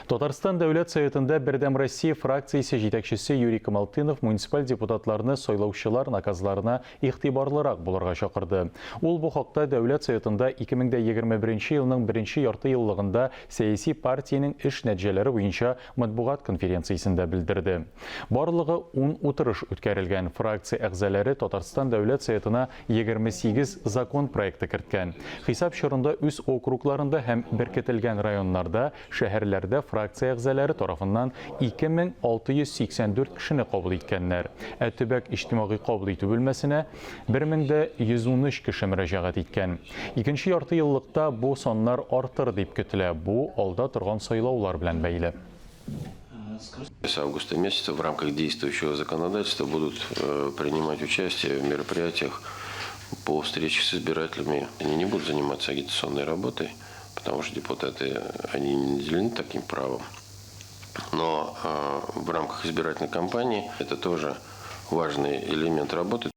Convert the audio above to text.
Татарстан Дәүләт Советында Бердәм Россия фракциясе җитәкчесе Юрий Камалтынов муниципаль депутатларны сайлаучылар наказларына игътибарлырак булырга чакырды. Ул бу хакта Дәүләт Советында 2021 елның беренче ярты еллыгында сәяси партиянең эш нәтиҗәләре буенча матбугат конференциясендә белдерде. Барлыгы ун утырыш үткәрелгән. Фракция әгъзаләре Татарстан Дәүләт Советына 28 закон проекты керткән. Хисап чорында үз округларында һәм беркетелгән районнарда, шәһәрләрдә фракция әгъзаләре тарафыннан 2684 кешене кабул иткәннәр. Ә төбәк иҗтимагый кабул итү бүлмәсенә 1113 кеше мөрәҗәгать иткән. Икенче ярты еллыкта бу саннар артыр дип көтелә, бу алда торган сайлаулар белән бәйле. С августа месяца в рамках действующего законодательства будут принимать участие в мероприятиях по встрече с избирателями. Они не будут заниматься агитационной работой, потому что депутаты, они не наделены таким правом. Но в рамках избирательной кампании это тоже важный элемент работы.